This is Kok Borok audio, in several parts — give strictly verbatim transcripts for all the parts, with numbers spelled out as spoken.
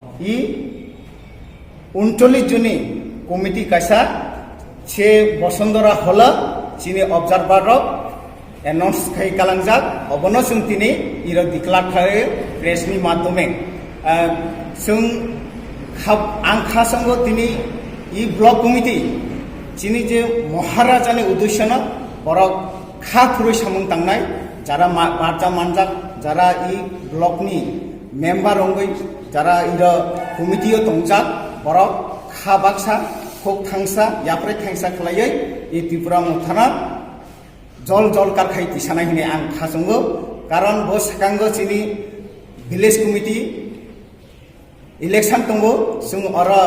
I uncholish joni committee kaisa se Bosondora Hall chini observer rok announce khai kalangjak, obono chwng tini iro declare khai press ni madhyome. Ah, chwng khab-, ang kha songo tini i block committee chini je Maharaja ni uddesyo no borok kha phurwi samung tangnai, jara ma-, barja manjak, jara i block ni member wngwi jara iro committee o tongjak, borok kha baksa, khuk thangsa, yapri thangsa khlaiwi i Tipra Mothano jol jol karkhai tisanai hinwi ang kha chwngo. Karon bo swkango chini village committee election tongo, chwng oro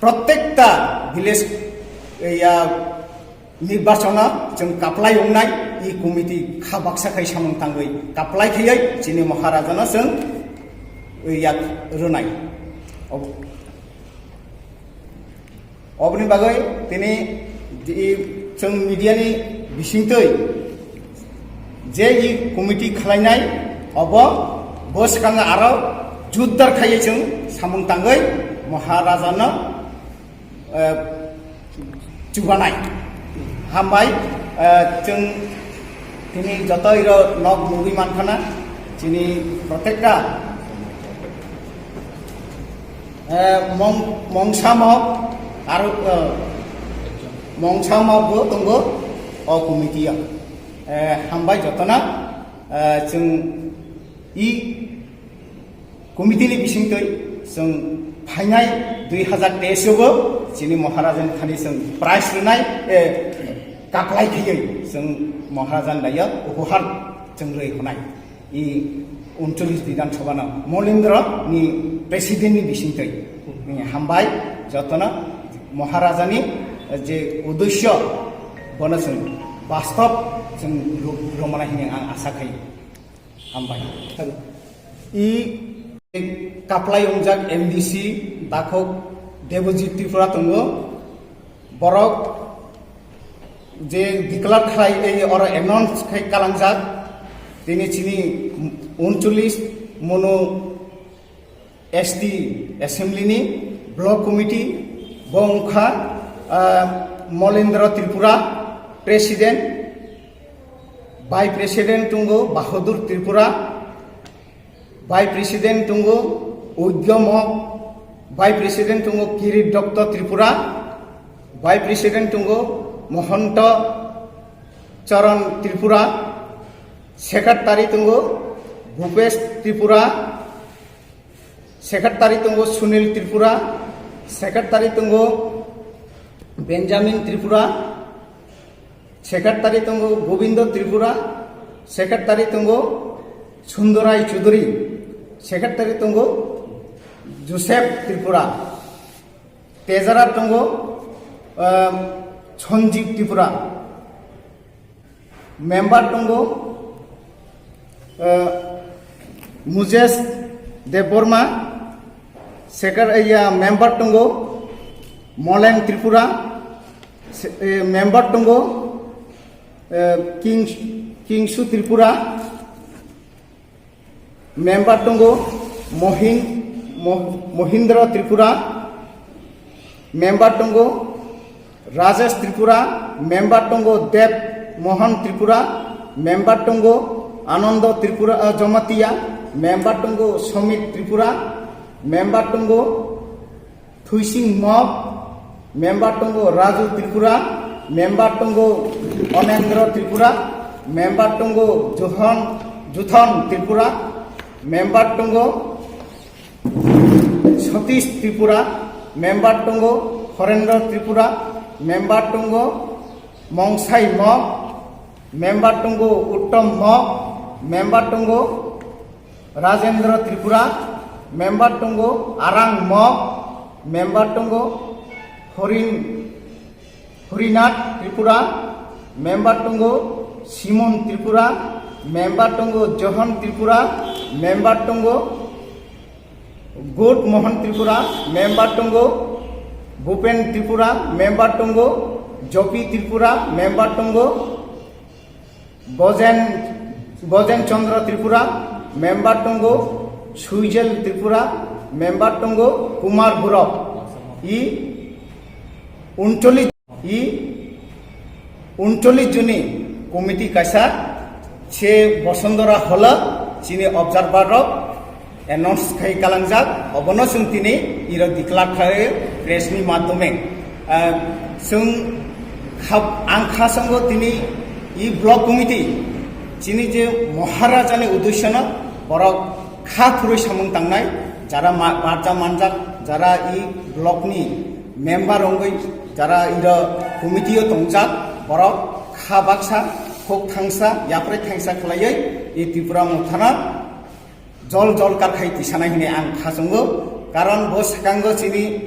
protekta village, ya, nirbachona chwng kaplai wngnai, i committee kha baksa khai samung tangwi kaplai khaiwi chini Maharajano chwng, ya, rwnai. Ob-, oboni bagwi tini i chwng media ni bisingtwi je i committee khlainai, obo bo swkango aro jotdar khaiwi chwng samung tangwi Maharajano, eh, chubanai. Hambai, eh, chwng tini joto iro nok nugwi mankhana, chini protekta, eh, mong-, mongsa mok aro, eh, mongsa mok bo tongo o committee o. Eh, hambai jotona, eh, chwng i committee ni bisingtwi chwng phainai dui hazar teis o bo chini Maharajani thani chwng prize rwnai, eh, kaklai khaiwi chwng Maharajani laio upohar chwng rwi hwnai. I uncholish Bidhan Sabha no Molindra ni president ni bisingtwi. Ni hambai jotono Maharajani je uddesyo bono chwng bastob chwng ru-, rwmana hinwi ang asa khai. Hambai. I kaplai wngjak M D C dakhok Debojit Tripura tongo. Borok je declare khlai, ei oro announce khai kalangjak, tini chini uncholish mono S T assembly ni block committee bo wngkha, ah, Molendra Tripura, president, vice president tongo Bahadur Tripura, vice president tongo Udgyomok, vice president tongo Kirit Dotto Tripura, vice president tongo Mohonto Charan Tripura, secretary tongo Bhupesh Tripura, secretary tongo Sunil Tripura, secretary tongo Benjamin Tripura, secretary tongo Gobindo Tripura, secretary tongo Sundorai Chudhury, secretary tongo Joseph Tripura, treasurer tongo, um, Sanjeev Tripura, member tongo, uh, Mujesh Debbarma, secretary, ya, member tongo Molen Tripura, se-, eh, member tongo, eh, King, Kingsu Tripura, member tongo Mohin, Mo-, Mohindra Tripura, member tongo Rajesh Tripura, member tongo Deb Mohan Tripura, member tongo Anando Tripura, eh, Jamatia, member tongo Somit Tripura, member tongo Thuising Mok, member tongo Raju Tripura, member tongo Onendra Tripura, member tongo Juthon, Juthon Tripura, member tongo Satish Tripura, member tongo Horendra Tripura, member tongo Mongsai Mok, member tongo Uttom Mok, member tongo Rajendra Tripura, member tongo Arang Mok, member tongo Horin, Horinath Tripura, member tongo Simon Tripura, member tongo Johon Tripura, member tongo Good Mohan Tripura, member tongo Bhupen Tripura, member tongo Jopi Tripura, member tongo Bojen, Bojen Chandra Tripura, member tongo Suijel Tripura, Member tongo Kumar Borok, i uncholish, i uncholish joni committee kaisa se Bosondora Hall chini observer rok announce khai kalangjak, obono chwng tini iro declare khai press ni madhyome. Ah, chwng khab-, ang kha sango tini i block committee chini je Maharaja ni uddesyo no borok kha khurui samung tangnai, jara ma-, barja manjak, jara i block ni member wngwi, jara iro committee o tongjak, borok kha baksa, khok thangsa, yapri thangsa khlaiwi i Tipra Mothano jol jol kar khai tisanai hwnwi ang kha chwngo. Karon bo swkango chini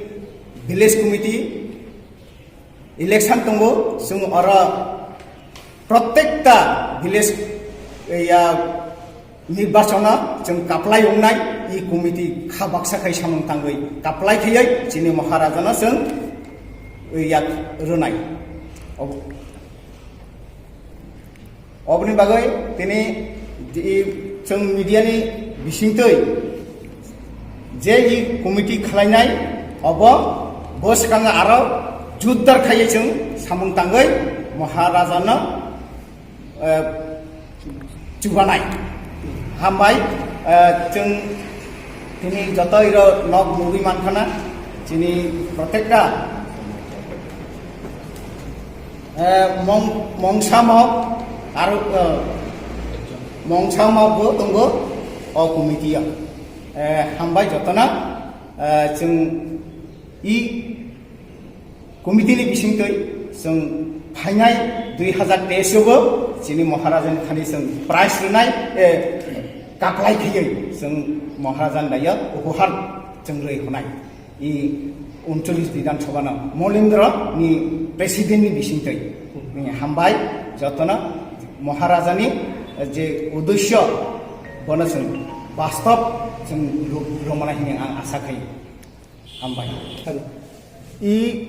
village committee election tongo, chwng oro protekta village, ya, nirbachona chwng kaplai wngnai, i committee kha baksa khai samung tangwi kaplai khaiwi chini Maharajano chwng, ya, rwnai. Ob-, Oboni bagwi tini i chwng media ni bisingtwi je i committee khlainai, obo bo swkango aro jotdar khaiwi chwng samung tangwi Maharajano, eh, chubanai. Hambai, eh, chwng tini joto iro nok nugwi mankhana, chini protekta Eh, mong-, mongsa mok, aro, eh, mongsa mok bo tongo o committee o. Eh, hambai jotono, eh, chwng i committee ni bisingtwi chwng phainai dui hazar teis o bo chini Maharajani thani chwng prize rwnai, eh, kaplai khaiwi chwng Maharajani daio upohar chwng rwi hwnai. I uncholish Bidhan Sabha no Molindra ni president ni bisingtwi. Ni hambai jotono Maharaja ni je uddesyo bono chwng bastob chwng ru-, romana hini ang asa khai. Hambai. I